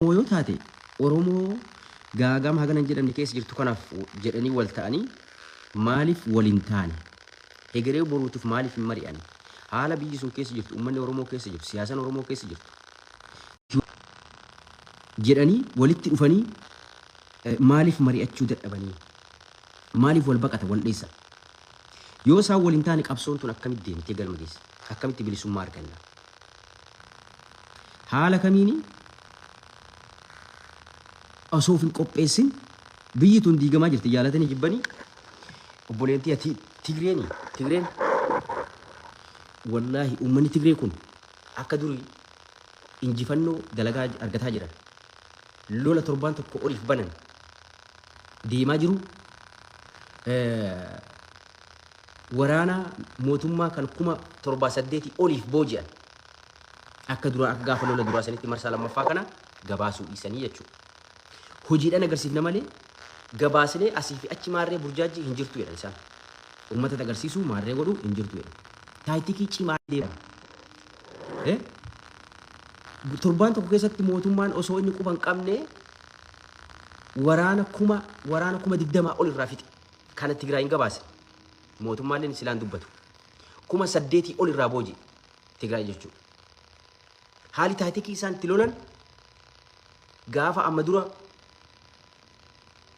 Yoo taate, Oromoo gaagama hagana hin jedhamne keessa jirtu kanaaf jedhanii wal ta'anii maaliif wal hin taane? Hegeree boruutiif maaliif hin mari'anne? Haala biyyi sun keessa jirtu, uummanni Oromoo keessa jirtu, siyaasaan Oromoo keessa jirtu jedhanii walitti dhufanii maaliif mari'achuu dadhabanii? Maaliif wal baqata, wal dheessa? Yoo isaan wal hin taane, qabsoon tun akkamitti deemtee galma geessa? Akkamitti bilisummaa arganna? Haala kamiini osoo of hin qopheessin biyyi tun diigamaa jirti? Jaalatanii jibbanii, obboleettii ati Tigreeni, Tigreen, wallaahi uummanni Tigree kun akka durii injifannoo dalagaa argataa jiran. Lola torbaan tokko oliif banan deemaa jiru. Waraana mootummaa kan 7,000 oliif booji'an. Akka duraa, akka gaafa lola duraa sanitti marsaa lammaffaa kana gabaasuu dhiisanii jechuudha. Hojiidhaan agarsiifna malee gabaasnee asii fi achi maarree burjaajii hin jirtu jedhan isaan. Uummata agarsiisuu maarree godhuu hin jirtu jedhan. Taaytikii cimaa deeman. Torbaan tokko keessatti mootummaan osoo inni quba hin qabne waraana 20,000 ol irraa fixe. Kana Tigraay hin gabaase. Mootummaalleen silaan dubbatu. 8,000 ol irraa booji'e Tigraay jechuudha. Haali taatikii isaan itti lolan gaafa amma dura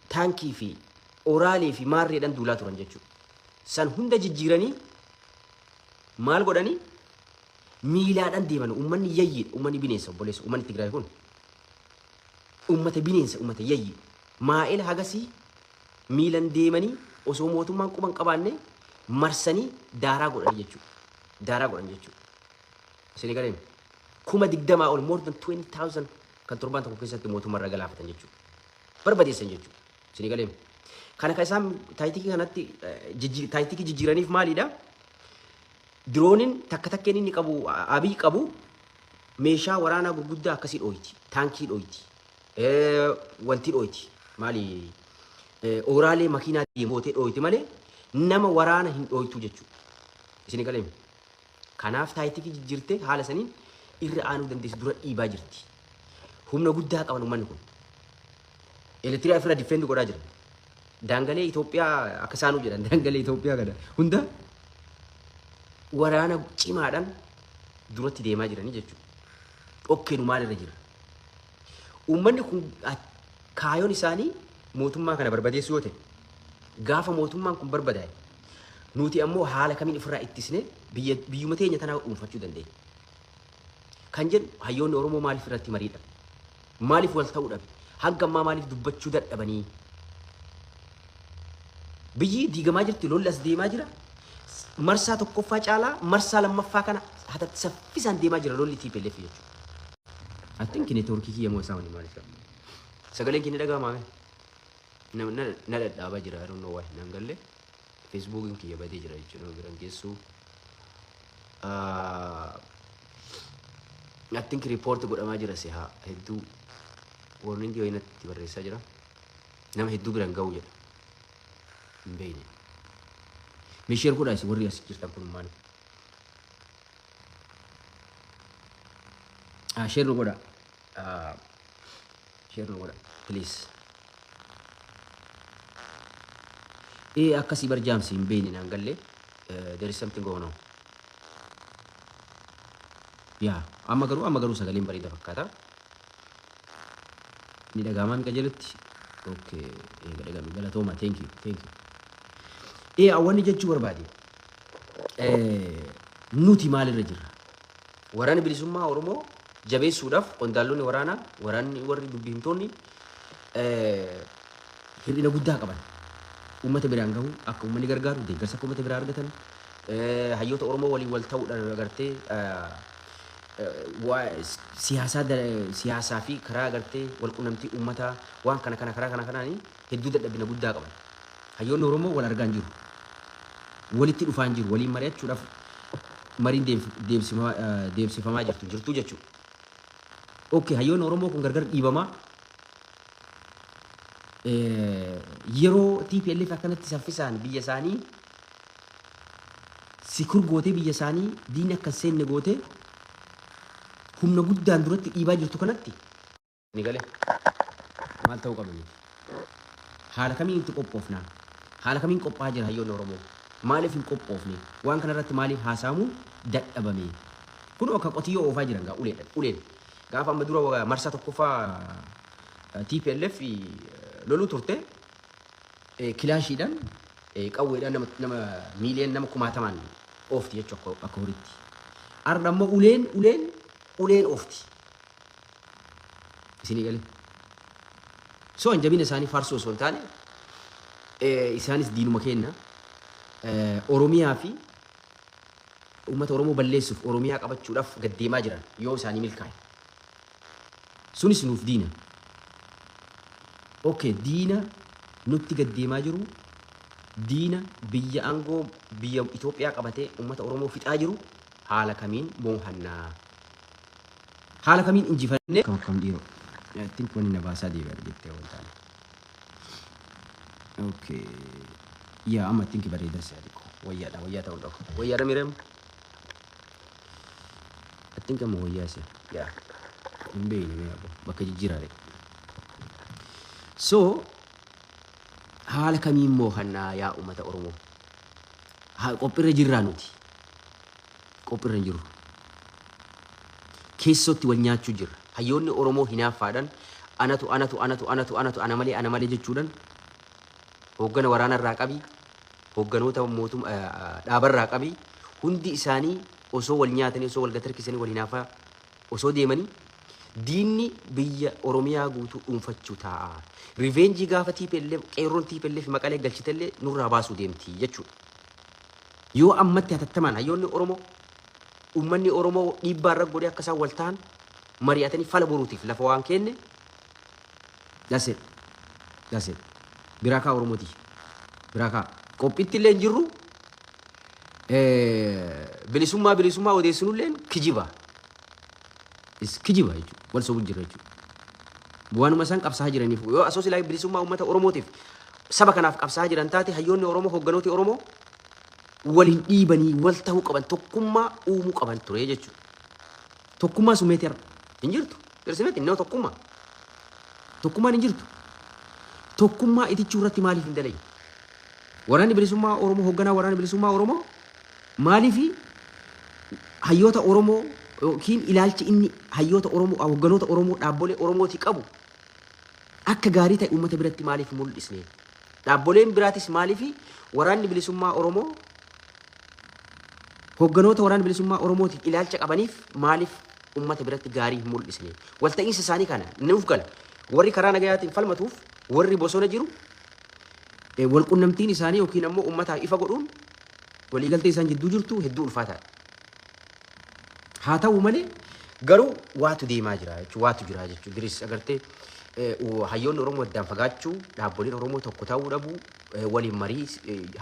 taankii fi oraalee fi maarreedhaan duulaa turan jechuudha. San hunda jijjiiranii maal godhanii miilaadhaan deeman. Uummanni yayyiidha. Uummanni bineensa, obboleessa. Uummanni Tigraay kun uummata bineensa, uummata yayyii. Maa'ela hagasii miilan deemanii osoo mootummaan quba hin qabaanne marsanii daaraa godhanii jechuudha. Daaraa godhan jechuudha. Isin galeen 20,000 ol, more than 20,000 kan torbaan tokko keessatti mootummaa irra galaafatan jechuudha. Barbadeessan jechuudha. Isin galeen. Kana kan isaan taayitikii kanatti taayitikii jijjiiraniif maalidha? Dirooniin takka takkeen inni qabu, Abiy qabu, meeshaa waraanaa gurguddaa akkasii dhooyti. Taankii dhooyti. Wanti dhooyti. Maali? Ooraalee makiinaa deemootee dhooyti malee nama waraana hin dhooytu jechuudha. Isin galeen. Kanaaf taayitikii jijjiirtee haala saniin irra aanuu dandeessu, dura dhiibaa jirti. Humna guddaa qaban uummanni kun. Eritiriyaa ofirraa defend godhaa jiran. Daangalee Itoophiyaa akka isaanuu jedhan, daangalee Itoophiyaa kana hunda waraana cimaadhaan duratti deemaa jiranii jechuudha. Okkeenu maalirra jira? Uummanni kun kaayoon isaanii mootummaa kana barbadeessuu yoo ta'e, gaafa mootummaan kun barbadaa'e nuti ammoo haala kamiin ofirraa ittisnee biyya biyyuma teenya tanaa dhuunfachuu dandeenya? Kan jedhu hayyoonni Oromoo maaliif irratti mariidha? Maaliif wal ta'uu dhabe? Hanga ammaa maaliif dubbachuu dadhabanii? Biyyi diigamaa jirti, lolli as deemaa jira. Marsaa tokkoffaa caalaa marsaa lammaffaa kana hatatti saffisaan deemaa jira lolli TPLF jechuudha. I think networkii kiyya moo isaa wani maaliif? Sagaleen kiyya ni dhaga'amaa mee? Na dhadhaabaa jira, I don't know why, naan galle. Facebookiin kiyya badee jira jechuudha, nama biran geessu. I think report godhamaa jira si haa hedduu, warning wayii natti barreessaa jira. Nama hedduu biran ga'uu jedha. Hin beekne. Mee share godhaa isin warri as jirtan kun maali? Ah, share nu godhaa. Ah, share nu godhaa. Please. Ee, akkasii bar jaamsi hin beekne, naan galle. There is something going on. Yaa, amma garuu sagaleen bareeda fakkaata. Ni dhaga'amaa mi qajeelatti? Okay, eega dhaga'ame, galatooma, thank you, thank you. Ee, wanni jechuu barbaade. Nuti maalirra jirra? Waraanni bilisummaa Oromoo jabeessuudhaaf qondaaltonni waraanaa, waraanni, warri dubbii himtoonni hir'ina guddaa qaban. Uummata biraan gahu, akka uummanni gargaaru, deeggarsa akka uummata biraa argatan, hayyoota Oromoo waliin wal ta'uudhaan agartee siyaasaa, siyaasaa fi karaa agartee wal qunnamtii uummataa waan kana kana karaa kana kanaanii hedduu dadhabina guddaa qaban. Hayyoonni Oromoo wal argaa hin jiru. Walitti dhufaa hin jiru. Waliin mari'achuudhaaf mariin deemsifamaa jirtu jechuudha. Okay, hayyoonni Oromoo kun gargar dhiibamaa yeroo TPLF akkanatti saffisaan biyya isaanii secure gootee, biyya isaanii diinni akka hin seenne gootee humna guddaan duratti dhiibaa jirtu kanatti. Ni galee maal ta'uu qabna? Haala kamiin itti qophoofnaa? Haala kamiin qophaa'aa jira hayyoonni Oromoo? Maaliif hin qophoofne? Waan kanarratti maaliif haasa'amuu dadhabame? Kun akka qotiyyoo oofaa jiran gaa uleedha. Uleen. Gaafa amma dura marsaa tokkoffaa TPLF loluu turte, kilaashiidhaan, qawweedhaan nama miiliyoon nama kumaatamaan oofti jechuudha akka horiitti. Har'a ammoo uleen uleen uleen oofti. Isinii galee. So jabina isaanii faarsuu osoo hin taane, isaanis diinuma kenna. Oromiyaa fi uummata Oromoo balleessuuf, Oromiyaa qabachuudhaaf gaddeemaa jiran yoo isaanii milkaa'e. Sunis nuuf diina. Okay, diina nutti gaddeemaa jiru, diina biyya aangoo biyya Itoophiyaa qabatee uummata Oromoo fixaa jiru haala kamiin moohannaa? Haala kamiin injifannee? Akkam akkam dhiiroo? I think wanni na baasaa deebi'a jettee waan taane. Okay. Yaa, amma I think bareedaa si'a xiqqoo. Wayyaadha, wayyaa ta'uu dhabu. Wayyaadha mireem? I think amma wayyaa si'a. Yaa. Hin beekne mee abbo. Bakka jijjiiraare. So haala kamiin moohannaa yaa uummata Oromoo? Qophiirra jirraa nuti? Qophiirra hin jirru. Keessootti wal nyaachuu jirra. Hayyoonni Oromoo hinaaffaadhaan anatu anatu anatu anatu anatu, ana malee, ana malee jechuudhaan hooggana waraanarraa qabii, hoogganoota mootummaa dhaabarraa qabii, hundi isaanii osoo wal nyaatanii, osoo wal gatarkisanii, wal hinaafaa osoo deemanii, diinni biyya Oromiyaa guutuu dhuunfachuu taa'a. Revenge gaafa TPLF, qeerroon TPLF Maqalee galchitellee nurraa baasuu deemti jechuudha. Yoo ammatti hatattamaan hayyoonni Oromoo, uummanni Oromoo dhiibbaa irra godhee akka isaan wal ta'an mari'atanii fala boruutiif lafa waan kenne. That's it. That's it. Biraa kaa Oromooti. Biraa kaa. Qophiitti illee hin jirru. Bilisummaa bilisummaa odeessinullee kijiba. Is kijiba jechuudha. Wal sobu jira jechuudha. Waanuma isaan qabsaa'aa jiraniif, yoo asoo silaa bilisummaa uummata Oromootiif, saba kanaaf qabsaa'aa jiran taate, hayyoonni Oromoo, hoogganooti Oromoo waliin dhiibanii wal ta'uu qaban, tokkummaa uumuu qaban ture jechuudha. Tokkummaa sumeeti har'a hin jirtu. Dirsimetti inni tokkummaa. Tokkummaan hin jirtu. Tokkummaa itichuu irratti maaliif hin dalagin? Waraanni bilisummaa Oromoo, hoogganaa waraana bilisummaa Oromoo maaliif hayyoota Oromoo yookiin ilaalchi inni hayyoota Oromoo, hoogganoota Oromoo, dhaabbolee Oromootii qabu akka gaarii ta'e uummata biratti maaliif mul'isne? Dhaabboleen biraatis maaliif waraanni bilisummaa Oromoo hoogganoota waraana bilisummaa Oromootiif ilaalcha qabaniif maaliif uummata biratti gaarii hin mul'isne? Walta'iinsa isaanii kana nuuf gala. Warri karaa nagayaatiin falmatuuf warri bosona jiru walqunnamtiin isaanii yookiin ammoo uummataaf ifa godhuun waliigaltee isaan jidduu jirtu hedduu ulfaataadha. Haa ta'u malee garuu waatu deemaa jira jechuudha. Waatu jira jechuudha. Diris agartee hayyoonni Oromoo addaan fagaachuu, dhaabboleen Oromoo tokko ta'uu dhabuu, waliin marii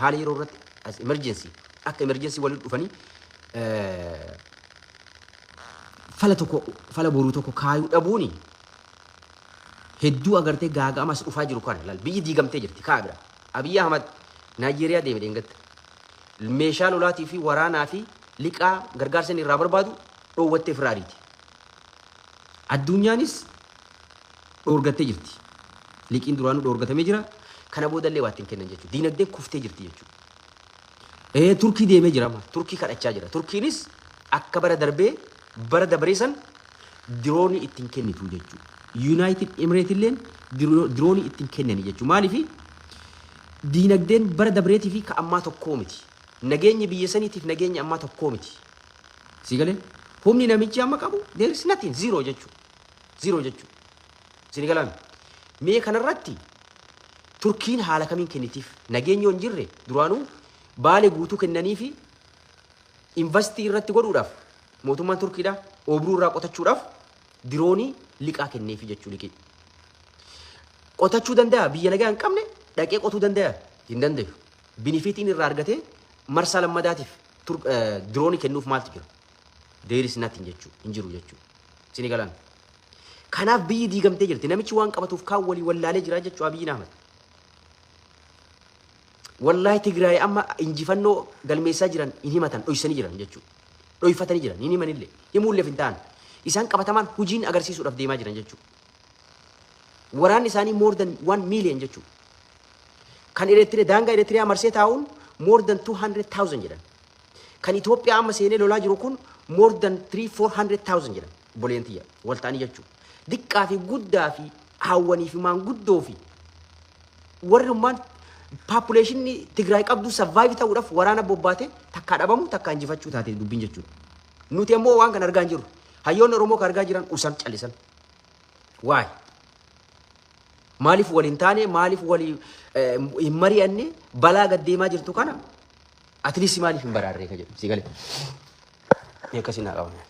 haala yeroo irratti as emergency, akka emergency waliin dhufanii fala tokko, fala boruu tokko kaayuu dhabuuni hedduu agartee gaaga'ama as dhufaa jiru kana laal. Biyyi diigamtee jirti kaa bira. Abiyyi Ahmad Naayijeeriyaa deeme dheengatta. Meeshaa lolaatii fi waraanaa fi liqaa gargaarsa inni irraa barbaadu dhoowwattee ofirraa ariiti. Addunyaanis dhoorgattee jirti. Liqiin duraanuu dhoorgatamee jira. Kana boodallee waa ittiin kennan jechuudha. Diinagdeen kuftee jirti jechuudha. Turkii deemee jira amma. Turkii kadhachaa jira. Turkiinis akka bara darbee, bara dabaree san diroonii ittiin kennitu jechuudha. United Emirates illeen diroonii ittiin kennani jechuudha. Maaliif? Diinagdeen bara dabreetii fi ka ammaa tokkoo miti. Nageenyi biyya saniitiif nageenya ammaa tokkoo miti. Si galee? Humni namichi amma qabu there is nothing, zero jechuudha. Zero jechuudha. Isin galaami. Mee kanarratti Turkiin haala kamiin kennitiif? Nageenyi yoo hin jirre, duraanuu Baalee guutuu kennanii fi invest irratti godhuudhaaf mootummaan Turkiidha oobruu irraa qotachuudhaaf diroonii liqaa kenneefi jechuu liqii. Qotachuu danda'a? Biyya nagaa hin qabne dhaqee qotuu danda'a? Hin danda'u. Benefitiin irraa argatee marsaa lammadaatiif diroonii kennuuf maaltu jira? There is nothing jechuu, hin jiru jechuu. Isin galaan. Kanaaf biyyi diigamtee jirti. Namichi waan qabatuuf kaan walii wallaalee jira jechuu Abiyyi Ahmad. Wallaahi Tigraay amma injifannoo galmeessaa jiran hin himatan, dhoysanii jiran jechuudha. Dhoyfatanii jiran, hin himanillee. Himuulleef hin ta'an. Isaan qabatamaan hojiin agarsiisuudhaaf deemaa jiran jechuudha. Waraanni isaanii more than 1 million jechuudha. Kan Eritrea, daangaa Eritrea marsee taa'uun more than 200,000 jedhan. Kan Itoophiyaa amma seenee lolaa jiru kun more than 3 400,000 jedhan. Obboleen tiyya wal ta'anii jechuudha. Diqqaa fi guddaa fi haawwanii fi maanguddoo fi warri ummaan populationni Tigraay qabdu survive ta'uudhaaf waraana bobbaate takkaa dhabamu, takkaa injifachuu taate dubbiin jechuudha. Nuti ammoo waan kana argaa hin jirru. Hayyoonni Oromoo kan argaa jiran usan callisan. Waay. Maaliif waliin taane, maaliif walii hin mari'anne? Balaa gad deemaa jirtu kana at least maaliif hin baraarree ka jedhu si galee. Akkasii naa qabame.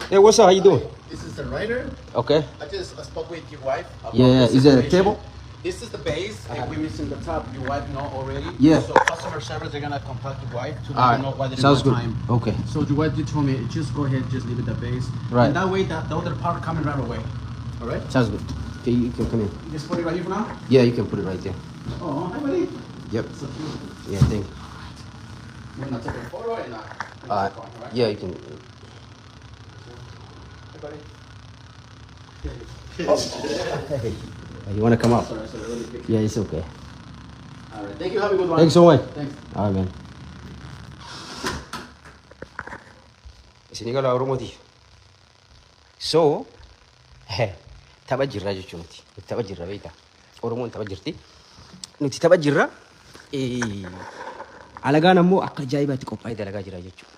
Hey, what's up? How you doing? This is the writer. Okay. I just spoke with your wife about Yeah, the is there a situation. table? This is the base, and we're missing the top. Your wife know already. Yeah. So customer service, they're gonna contact your wife to let Alright. her know why they Sounds didn't good. time. Okay. So your wife, you told me just go ahead, just leave it the base. Right. And that way, that the other part coming right away. All right. Sounds good. Okay, you can come in. Just put it right here for now. Yeah, you can put it right there. Oh, hi, buddy. Yep. So cute. Yeah, thank you. We're gonna take a photo and all right? Yeah, you can. Hi, buddy. Hey, you wanna come up? Sorry, sorry, really quick. Yeah, it's okay. All right. Thank you. Have a good one. Thanks so much. Thanks. All right, man. Isinii gala Oromooti. So, tapha jirra jechuun nuti. Nuti tapha jirra, beektaa. Oromoon tapha jirti. Nuti tapha jirra. Alagaan ammoo akka ajaa'ibaatti qophaa'ee dalagaa jira jechuudha.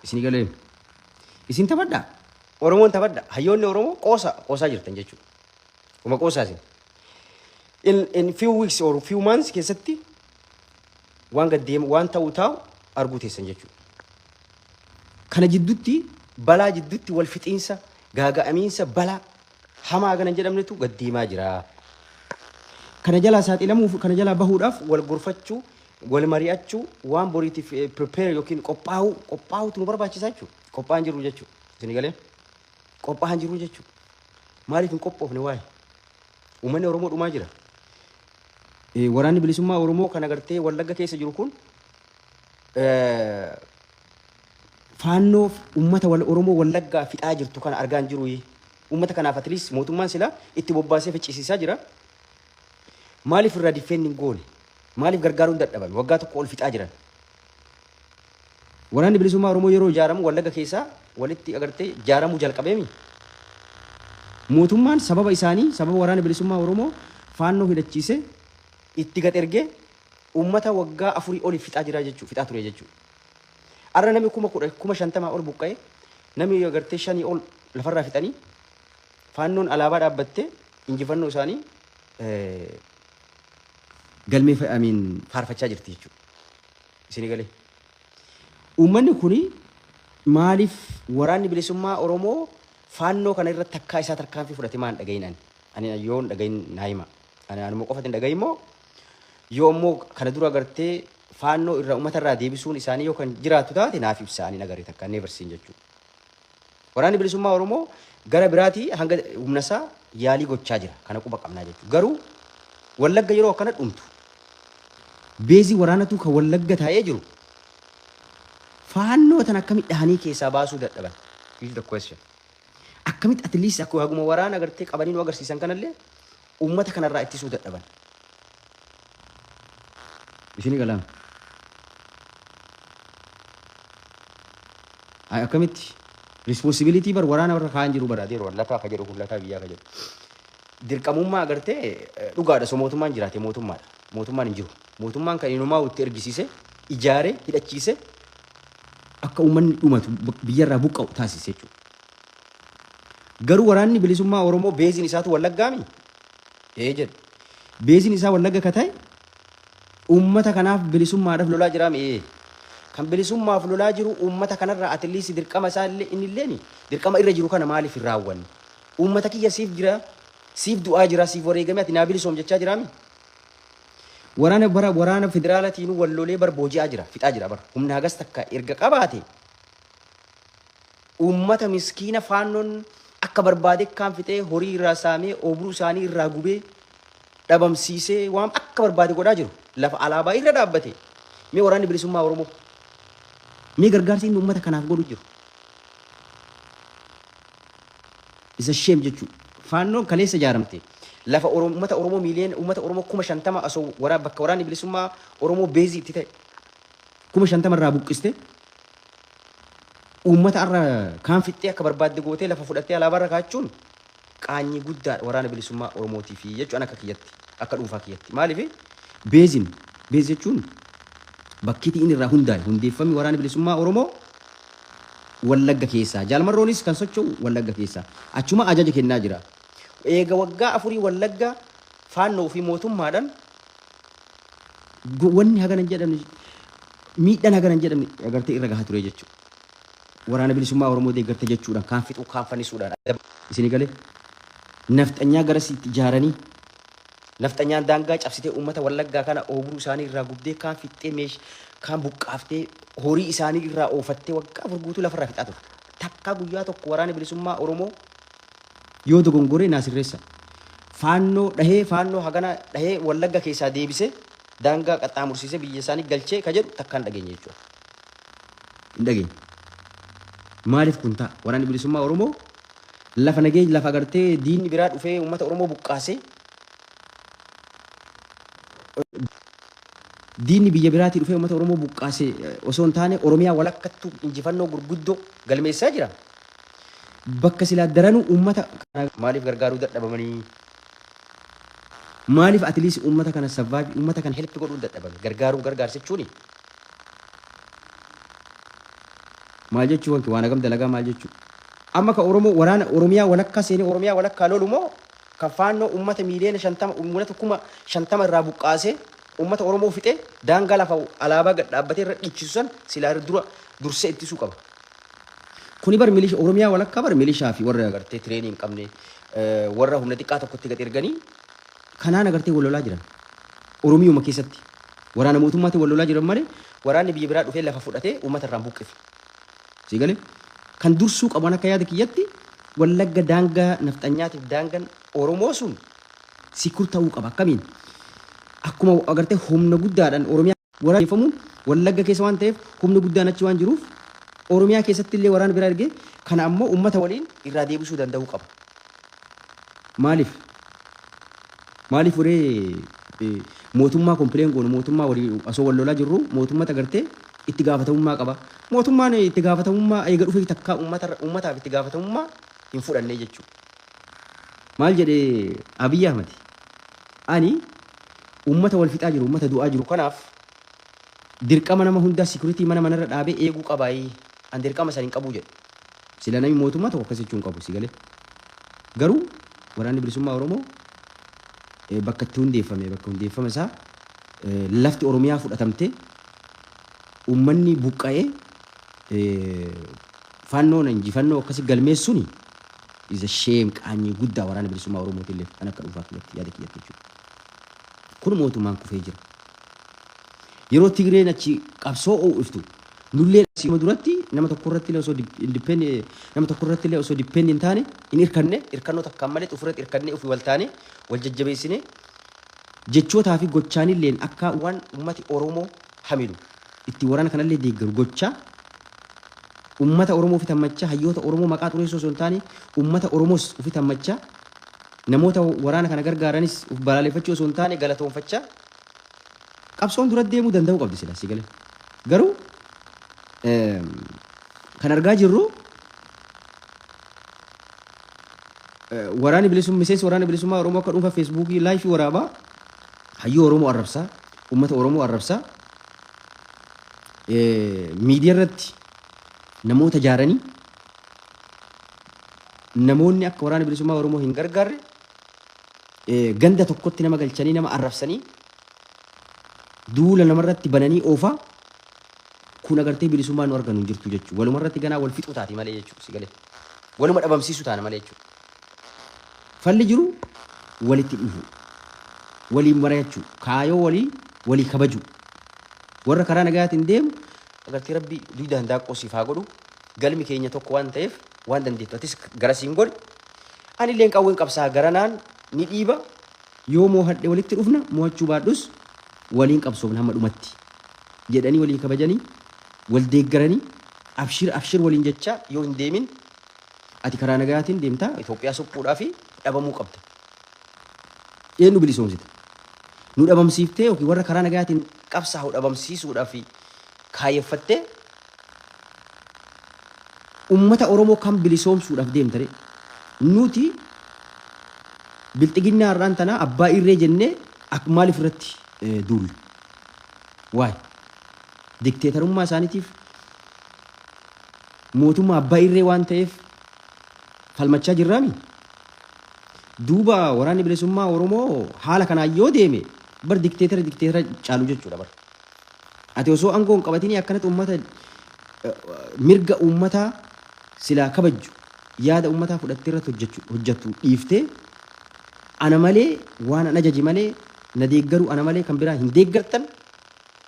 Isinii galee. Isin taphadhaa. Oromoon taphadha. Hayyoonni Oromoo qoosa qoosaa jirtan jechuudha. Uma qoosaa isin. In few weeks or few months keessatti waan gad deemu, waan ta'u taa'u arguu teessan jechuudha. Kana jidduutti, balaa jidduutti, wal fixiinsa, gaaga'amiinsa, balaa hamaa kana hin jedhamnetu gad deemaa jira. Kana jalaa saaxilamuuf, kana jalaa bahuudhaaf wal gorfachuu, wal mari'achuu, waan boriitiif prepare yookiin qophaa'uu, qophaa'uutu nu barbaachisa jechuudha. Qophaa'an jiru jechuudha. Isin galee, qophaa'an jiru jechuudha. Maaliif hin qophoofne waa'ee? Uummanni Oromoo dhumaa jira. Waraanni bilisummaa Oromoo kan agartee Wallagga keessa jiru kun faannoo uummata wal Oromoo Wallaggaa fixaa jirtu kana argaa hin jiru. Uummata kanaaf at least mootummaan sila itti bobbaasee ficcisiisaa jira. Maaliif irraa defend hin goone? Maaliif gargaaruun dadhabame? Waggaa 1 ol fixaa jiran. Waraanni bilisummaa Oromoo yeroo ijaaramu Wallagga keessaa walitti agartee ijaaramuu jalqabeemi. Mootummaan sababa isaanii, sababa waraana bilisummaa Oromoo faannoo hidhachiise itti gad ergee uummata waggaa 4 oliif fixaa jira jechuudha. Fixaa ture jechuudha. Har'a namni 10,000, 50,000 ol buqqa'e, namni agartee shanii ol lafarraa fixanii, faannoon alaabaa dhaabbattee injifannoo isaanii galmee amiin faarfachaa jirti jechuudha. Isinii galee. Uummanni kuni maaliif waraanni bilisummaa Oromoo faannoo kana irratti takkaa isaa tarkaanfii fudhate maan dhagahin ani? Ani yoo hin dhagahin naa hima. Ani anuma qofatti hin dhagahin moo, yoo immoo kana dura agartee faannoo irraa uummata irraa deebisuun isaanii yoo kan jiraatu taate naaf ibsa, ani agarre takka never seen jechuudha. Waraanni bilisummaa Oromoo gara biraatii hanga humna isaa yaalii gochaa jira. Kana quba qabnaa jechuudha. Garuu Wallagga yeroo akkana dhumtu, beezii waraanatu kan Wallagga taa'ee jiru faannoo tan akkamitti dhahanii keessaa baasuu dadhaban? This is the question. Akkamitti at least akka haguma waraana agartee qabanii nu agarsiisan kanallee uummata kanarraa ittisuu dadhaban? Isinii galaama. Ay, akkamitti responsibility bar waraana warra kaan jiru bara adeeru lafaa ka jedhu kun, lafaa biyyaa ka jedhu. Dirqamummaa agartee dhugaadha. So mootummaan jiraate mootummaadha. Mootummaan hin jiru. Mootummaan kan inumaa itti ergisiise, ijaare, hidhachiise, akka uummanni dhumatu, biyyarraa buqqa'u taasise jechuudha. Garuu waraanni bilisummaa Oromoo beeziin isaatu Wallaggaami? Ee jedhe. Beeziin isaa Wallagga ka ta'e uummata kanaaf bilisummaadhaaf lolaa jiraami? Ee. Kan bilisummaaf lolaa jiru uummata kanarraa at least dirqama isaa illee inni illeen dirqama irra jiru kana maaliif hin raawwanne? Uummata kiyya siif jira, siif du'aa jira, siif wareegame, ati naa bilisoom jechaa jiraami? Waraana bara waraana federaalatiin wal lolee bar booji'aa jira, fixaa jira bar. Humna hagas takka erga qabaate, uummata miskiina faannoon akka barbaade kaan fixee, horii irraa saamee, oobruu isaanii irraa gubee, dhabamsiisee, waan akka barbaade godhaa jiru, lafa alaabaa irra dhaabbate. Mee waraanni bilisummaa Oromoo Mee gargaarsi inni uummata kanaaf godhu jiru. Isa shame jechuudha. Faannoon kaleessa ijaaramte. Lafa uummata Oromoo miiliyoona uummata Oromoo 50,000 osoo bakka waraanni bilisummaa Oromoo base itti ta'e 50,000 irraa buqqiste, uummata irra kaan fixxee, akka barbaadde gootee, lafa fudhattee alaabaa irra kaachuun qaanyii guddaadha waraana bilisummaa Oromootiif jechuun akka kiyyatti, akka dhuunfaa kiyyatti. Maaliif baseiin, base jechuun bakkiitii inni irraa hundaa'e, hundeeffamni waraana bilisummaa Oromoo Wallagga keessaa. Jaalmarroonis kan socho'u Wallagga keessaa. Achuma ajaja kennaa jira. Eega waggaa 4 Wallagga faannoo fi mootummaadhaan wanni hagana hin jedhamne, miidhaan hagana hin jedhamne agartee irra gahaa ture jechuudha. Waraana bilisummaa Oromoo deeggarte jechuudhaan kaan fixuu, kaan fannisuudhaan isinii galee nafxanyaa garasitti ijaaranii, nafxanyaan daangaa cabsitee uummata Wallaggaa kana oobruu isaanii irraa gubdee, kaan fixxee, meesh kaan buqqaaftee, horii isaanii irraa oofattee, waggaa 4 guutuu lafarraa fixaa turte. Takkaa guyyaa tokko waraana bilisummaa Oromoo yoo dogongoree naa sirreessa. Faannoo dhahee, faannoo hagana dhahee, Wallagga keessaa deebisee, daangaa qaxxaamursiisee biyya isaanii galchee ka jedhu takkaan dhageenye jechuudha. Hin dhageenye. Maaliif kun ta'a? Waraanni bilisummaa Oromoo lafa nageenya, lafa agartee diinni biraa dhufee uummata Oromoo buqqaasee, diinni biyya biraatii dhufee uummata Oromoo buqqaasee osoo hin taane, Oromiyaa walakkattuu injifannoo gurguddoo galmeessaa jira. Bakka silaa daranuu uummata kana maaliif gargaaruu dadhabamanii? Maaliif at least uummata kana survive, uummata kana help godhuun dadhabame? Gargaaruun, gargaarsa jechuuni maal jechuu? Wanti waan hagam dalagaa maal jechuu? Amma ka Oromoo waraana Oromiyaa walakkaa seenee Oromiyaa walakkaa lolu moo kan faannoo uummata miiliyoona 50, uummata 50,000 irraa buqqaasee, uummata Oromoo fixee, daangaa lafa alaabaa gad dhaabbatee irra dhiichisu san silaa dura dursee ittisuu qaba. Kuni bar milisha Oromiyaa walakkaa bar milishaa fi warra agartee training hin qabne, warra humna xiqqaa tokkotti gad erganii kanaan agartee wal lolaa jiran. Oromiyuma keessatti waraana mootummaatiin wal lolaa jiran malee waraanni biyya biraa dhufee lafa fudhatee uummata irraan buqqife. Si galee kan dursuu qaban akka yaada kiyyatti Wallagga daangaa nafxanyaatiif daangaan Oromoo sun secure ta'uu qaba. Akkamiin? Akkuma agartee humna guddaadhaan Oromiyaa waraaneffamuun Wallagga keessa waan ta'eef, humni guddaan achi waan jiruuf, Oromiyaa keessatti illee waraana biraa ergee kana ammoo uummata waliin irraa deebisuu danda'uu qaba. Maaliif? Maaliif waree mootummaa complain goonu, mootummaa walii osoo wal lolaa jirru mootummata agartee itti gaafatamummaa qaba. Mootummaan itti gaafatamummaa eega dhufee takkaa uummataaf itti gaafatamummaa hin fudhanne jechuudha. Maal jedhee Abiyyi Ahmad? Ani uummata wal fixaa jiru, uummata du'aa jiru kanaaf dirqama nama hundaa security mana manarra dhaabee eeguu qabaayii. An dirqama san hin qabuu jedhe. Sila namni mootummaa tokko akkas jechuu hin qabu si galee. Garuu waraanni bilisummaa Oromoo bakka itti hundeeffame, bakka hundeeffama isaa lafti Oromiyaa fudhatamte, uummanni buqqa'ee, faannoon injifannoo akkasii galmeessuun is a shame, qaanyii guddaa waraana bilisummaa Oromootillee kan akka dhuunfaa kiyyatti, yaada kiyyatti jechuudha. Kun mootummaan kufee jira. Yeroo Tigreen achi qabsoo oo'iftu nullee asii duratti nama tokko irratti illee osoo depend, nama tokko irratti illee osoo depend hin taane, hin hirkanne, hirkannoo takkaan malee ofirratti hirkannee, ofii wal taane, wal jajjabeessine, jechootaa fi gochaanilleen akka waan ummati Oromoo hamilu itti waraana kanallee deeggaru gochaa, ummata Oromoo ofitti hammachaa, hayyoota Oromoo maqaa xureessoo osoo hin taane, ummata Oromoos ofitti hammachaa, namoota waraana kana gargaaranis of balaaleffachuu osoo hin taane galatoonfachaa qabsoon dura deemuu danda'uu qabdi sila si galee. Garuu kan argaa jirru waraanni bilisummaa, miseensi waraana bilisummaa Oromoo akka dhuunfaa Facebookii live waraabaa hayyuu Oromoo arrabsaa, ummata Oromoo arrabsaa, miidiyaa irratti namoota jaaranii namoonni akka waraana bilisummaa Oromoo hin gargaarre ganda tokkotti nama galchanii, nama arrabsanii, duula namarratti bananii oofaa. Kun agartee bilisummaa nu arganu hin jirtu jechuudha. Walumarratti ganaa wal fixuu taati malee jechuudha si galee. Waluma dhabamsiisuu taana malee jechuudha. Falli jiru walitti dhufu. Waliin mari'achuu. Kaayoo walii walii kabajuu. Warra karaa nagayaatiin deemu agartee Rabbi dugda handaaqqoo siif haa godhu. Galmi keenya tokko waan ta'eef waan dandeettu atis garasiin godhi. Ani illeen qawween qabsaa garanaan ni dhiiba. Yoo moohadhe walitti dhufna, mo'achuu baadhus waliin qabsoofna hamma dhumatti jedhanii walii kabajanii. Wal deeggaranii abshir abshir waliin jecha yoo hin deemin, ati karaa nagayaatiin deemtaa Itoophiyaa suphuudhaa fi dhabamuu qabda. Eenyu bilisoomsita? Nu dhabamsiiftee yookiin warra karaa nagayaatiin qabsaa'u dhabamsiisuudhaaf kaayyeffattee ummata Oromoo kan bilisoomsuudhaaf deemtare? Nuti bilxiginnaa har'aan tanaa abbaa irree jennee maaliif irratti duulla? Waay dikteetarummaa isaaniitiif, mootummaa abbaa irree waan ta'eef falmachaa jirraami. Duuba waraanni bilisummaa Oromoo haala kanaan yoo deeme, bar dikteetara dikteetara caalu jechuudha bar. Ati osoo aangoo hin qabatinii akkanatti uummata, mirga uummataa silaa kabajju, yaada uummataa fudhattee irratti hojjettu dhiiftee, ana malee, waan an ajaje malee na deeggaruu, ana malee kan biraa hin deeggartan,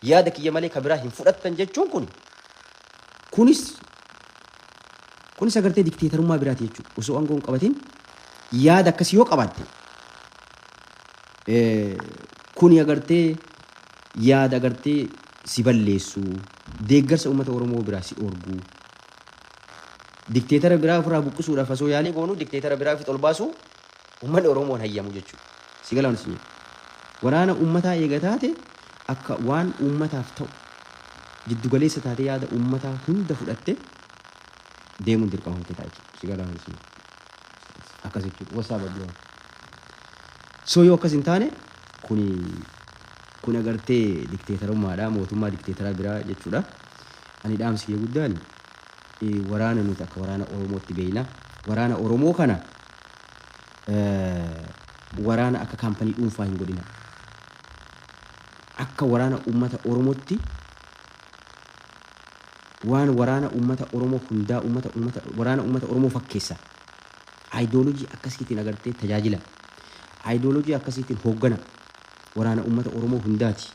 yaada kiyya malee kan biraa hin fudhattan jechuun kun kunis agartee dikteetarummaa biraati jechuudha. Osoo aangoo hin qabatin yaada akkasii yoo qabaatte, kuni agartee yaada agartee si balleessu, deeggarsa uummata Oromoo biraa si dhorgu, dikteetara biraa ofirraa buqqisuudhaaf osoo yaalii goonuu dikteetara biraa ofitti ol baasuu uummanni Oromoon hayyamu jechuudha. Si galaan isin waraana uummataa eega taate, akka waan uummataaf ta'u jiddugaleessa taate, yaada uummataa hunda fudhatte deemuun dirqama kan kee ta'a jechuudha. Si galaan isin akkas jechuudha. Wasaa babbiyoo. So yoo akkas hin taane, kuni kun agartee dikteetarummaadha, mootummaa dikteetaraa biraa jechuudha. Ani dhaamsi kiyya guddaan, waraana nuti akka waraana Oromootti beeyna. Waraana Oromoo kana waraana akka kaampanii dhuunfaa hin godhina. Akka waraana uummata Oromootti, waan waraana uummata Oromoo hundaa, uummata waraana uummata Oromoo fakkeessa. Ayidoolojii akkasiitiin agartee tajaajila. Ayidoolojii akkasiitiin hooggana. Waraana uummata Oromoo hundaati.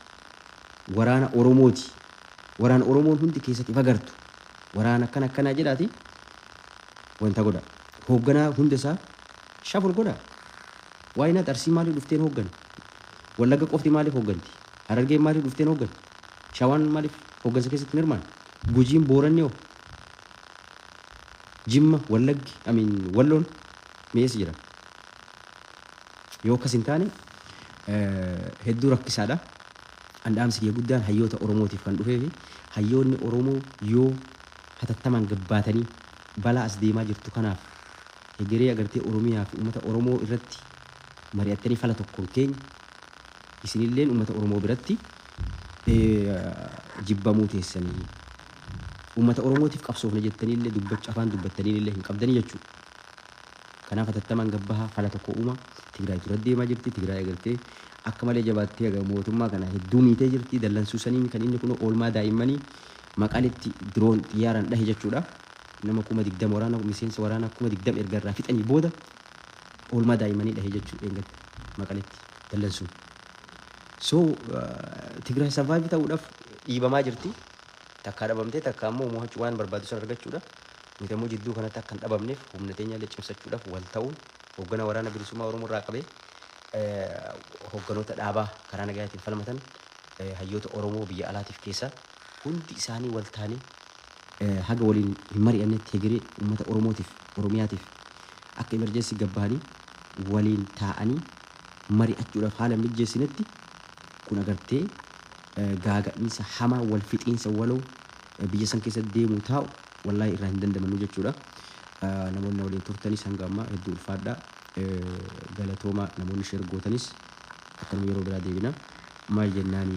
Waraana Oromooti. Waraana Oromoon hundi keessatti ifa gartu. Waraana akkana akkanaa jedhaati wanta godha. Hoogganaa hunda isaa shuffle godha. Waayinaat Arsii maaliif dhufteen hooggan? Wallagga qofti maaliif hoogganti? Harargeen maaliif dhufteen hooggan? Shawaan maaliif hooggansa keessatti hin hirmaanne? Gujiin, Booranni hoo? Jimma, Wallaggi, amiin, Walloon mi'eessa jira. Yoo akkas hin taane hedduu rakkisaadha. An dhaamsi kiyya guddaan hayyoota Oromootiif kan dhufee fi hayyoonni Oromoo yoo hatattamaan gabbaatanii balaa as deemaa jirtu kanaaf hegeree agartee Oromiyaa fi uummata Oromoo irratti mari'attanii fala tokko hin keenya, isinilleen uummata Oromoo biratti jibbamuu teessanii, uummata Oromootiif qabsoofna jettaniillee dubbachuu afaan dubbattaniillee hin qabdanii jechuudha. Kanaaf hatattamaan gabbahaa, fala tokko uuma. Tigraay dura deemaa jirti. Tigraay agartee akka malee jabaattee mootummaa kana hedduu miitee jirti. Dallansuu saniin kan inni kun oolmaa daa'immanii Maqaletti drone xiyyaaraan dhahe jechuudha. Nama 20,000, waraana, miseensa waraanaa 20,000 erga irraa fixanii booda oolmaa daa'immanii dhahe jechuudha eegatti Maqaletti dallansuun. So Tigraay survive ta'uudhaaf dhiibamaa jirti. Takkaa dhabamtee, takka ammoo mo'achuu waan barbaadu san argachuudha. Nuti ammoo jidduu kanatti akka hin dhabamneef humna teenya illee cimsachuudhaaf wal ta'uun, hooggana waraana bilisummaa Oromoo irraa qabee hoogganoota dhaabaa karaa nagayaatiin falmatan, hayyoota Oromoo biyya alaatiif keessa, hundi isaanii wal taanee haga waliin hin mari'annetti hegeree uummata Oromootiif, Oromiyaatiif akka emergency gabbahanii waliin taa'anii mari'achuudhaaf haala mijjeessinetti, kun agartee gaaga'iinsa hamaa, wal fixiinsa waloo biyya san keessa deemuu taa'u wallaahi irraa hin dandamannu jechuudha. Namoonni waliin turtanis hanga ammaa hedduu ulfaadha. Galatooma. Namoonni share gootanis akkanuma, yeroo biraa deebina. Maal jennaani?